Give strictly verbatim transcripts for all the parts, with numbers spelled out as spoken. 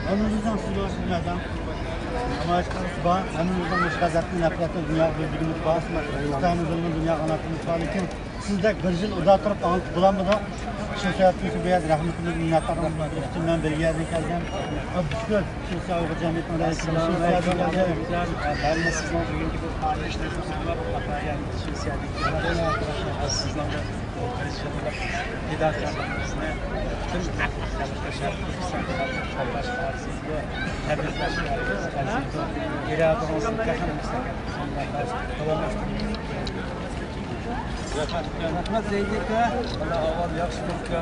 ھەممىمىزنىڭ سىز بولۇشىمىز لازىم. نامايىشىمىز بار. ھەممىمىزنىڭ مۇشۇ غەزەپنى، نەپرەتنى دۇنياغا بىلدۈرگىنىمىز بار. خىتاينىڭ زۇلمىنى دۇنياغا ئاڭلاتقىنىمىز بار. لېكىن سىزدەك بىر يىل ئۇدا تۇرۇپ ئاڭلىتىپ بولالمىدۇق. شۇ سەۋەبتىن شۇ بۇ يەردە رەھمىتىمىزنى، مىننەتدارلىقىمىزنى بىلدۈرۈش ئۈچۈن مەن بېلگىيەدىن كەلگەن. ئابدۇشۈكۈر، شىۋېتسىيە ئۇيغۇر جەمئىيىتىنىڭ رەئىسى، شىۋېتسىيەدىن كەلگەن. ھەممە سىزنىڭ بۈگۈنكى بۇ پائالىيەتلىرىڭىزنى كۆرۈپ، شىۋېتسىيەدىن كەلگەن. سىزنىڭ بۇ بىر يىللىق پىداكارلىقىڭىزنى پۈتۈن شەرقىي تۈركىستان خەلقى قوللاش ئارزۇيدۇ، تەبرىكلەش ئارزۇيدۇ. ئىرادىڭىزنى تېخىمۇ مۇستەھكەم، داۋاملاشتۇرۇڭ. رەھمەت، زەيدى ئاكا. مانا ئاۋۋال ياخشى تۇرۇپتۇ.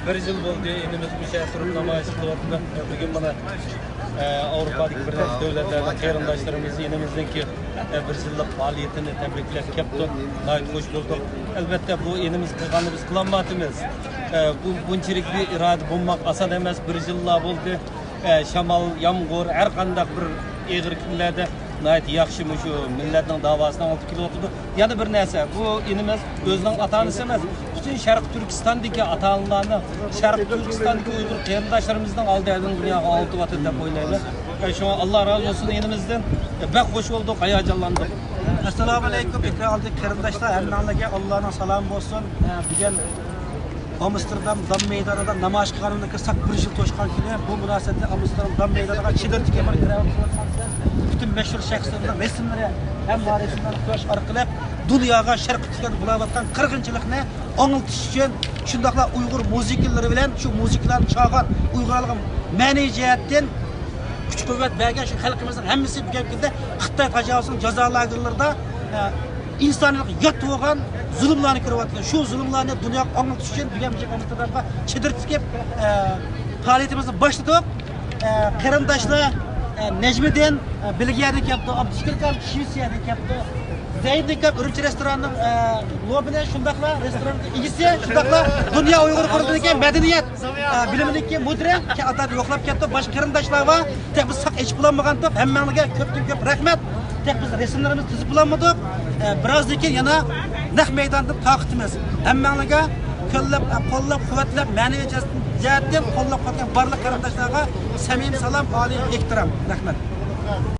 بىر يىل بولدى، ئىنىمىز مۇشۇ يەردە تۇرۇپ نامايىش قىلىۋاتىدۇ. بۈگۈن مانا، ئە، ئاۋروپادىكى بىر نەچچە دۆلەتلەردىن قېرىنداشلىرىمىز ئىنىمىزنىڭكى، ئە، بىر يىللىق پائالىيىتىنى تەبرىكلەپ كەپتۇ. ناھايىتى خۇش بولدۇق. ئەلۋەتتە، بۇ ئىنىمىز قىلغاننى بىز قىلالمايۋاتىمىز. ئە، بۇ، بۇنچىلىك بىر ئىرادە بولماق ئاسان ئەمەس. بىر يىللا بولدى. ئە، شامال، يامغۇر، ھەر قانداق بىر ئېغىر كۈنلەردە ناھايىتى ياخشى مۇشۇ مىللەتنىڭ داۋاسىنى ئاڭلىتىپ كېلىۋاتىدۇ. يەنە بىر نەرسە، بۇ ئىنىمىز ئۆزىنىڭ ئاتا-ئانىسى ئەمەس، پۈتۈن شەرقىي تۈركىستاندىكى ئاتا-ئانىلارنى، شەرقىي تۈركىستاندىكى ئۇيغۇر قېرىنداشلىرىمىزنىڭ ئالدىدا دۇنياغا ئاڭلىتىۋاتىدۇ دەپ ئويلايمەن. ئە، شۇڭا ئاللا رازى بولسۇن ئىنىمىزدىن. ئە، بەك خۇش بولدۇق، ھاياجانلاندۇق. ئەسسالامۇئەلەيكۇم، ئېكران ئالدىدىكى قېرىنداشلار، ھەممەڭلارگە ئاللانىڭ سالامى بولسۇن. ئە، بۈگۈن ئامستېردام دام مەيدانىدا نامايىش قىلغىنىمدىن ساق بىر يىل توشقان كۈنى. بۇ مۇناسىۋەتتە ئامستېردام دام مەيدانىغا چېدىر تىكىپ مانا كىرىۋاتقان پۈتۈن مەشھۇر شەخسلىرىمىزنىڭ رەسىملىرى ھەم بۇ رەسىملەرنى قويۇش ئارقىلىق دۇنياغا شەرقىي تۈركلەردە بولۇۋاتقان قىرغىنچىلىقنى ئاڭلىتىش ئۈچۈن، شۇنداقلا ئۇيغۇر مۇزىكىلىرى بىلەن شۇ مۇزىكىلارنى چالغان، ئۇيغۇرلارغا مەنىۋى جەھەتتىن كۈچ-قۇۋۋەت بەرگەن شۇ خەلقىمىزنىڭ ھەممىسى بۈگۈنكى كۈندە خىتاي تاجاۋۇزىنىڭ جازا لاگېرلىرىدا، ئە، ئىنسانىيەتكە يات بولغان زۇلۇملارنى كۆرۈۋاتىدۇ. شۇ زۇلۇملارنى دۇنياغا ئاڭلىتىش ئۈچۈن بۈگۈن بىز ئامستېردامغا چېدىر تىكىپ، ئە، پائالىيىتىمىزنى باشلىدۇق. ئە، قېرىنداشلار، ئە، نەجمىدىن، ئە، بېلگىيەدىن كەپتۇ، ئابدۇشۈكۈر ئاكام شىۋېتسىيەدىن كەپتۇ، زەيدىن كەپ ئۈرۈمچى رېستوراننىڭ، ئە، لوبىنى، شۇنداقلا رېستوراننىڭ ئىگىسى، شۇنداقلا دۇنيا ئۇيغۇر قۇرۇلتىيىنىڭكى مەدەنىيەت، ئە، بۆلۈمىنىڭكى مۇدىرى كە-، ئاتادا يوقلاپ كەپتۇ. باشقا قېرىنداشلار بار. تېخى بىز ساق ئېچىپ بولالمىغانتۇق. ھەممەڭلارگە كۆپتىن كۆپ رەھمەت. تېخى بىز رەسىملىرىمىزنى تىزىپ بولالمىدۇق. ئە، بىرازدىن كېيىن يەنە نەق مەيداندىن تارقىتىمىز. ھەممەڭلارگە كۆللەپ، ئە، قوللاپ قۇۋۋەتلەپ، مەنىۋى جەھەتتىن قوللاپ قۇۋۋەتلىگەن بارلىق قېرىنداشلارغا سەمىمىي سالام، ئالىي ئېھتىرام. رەھمەت.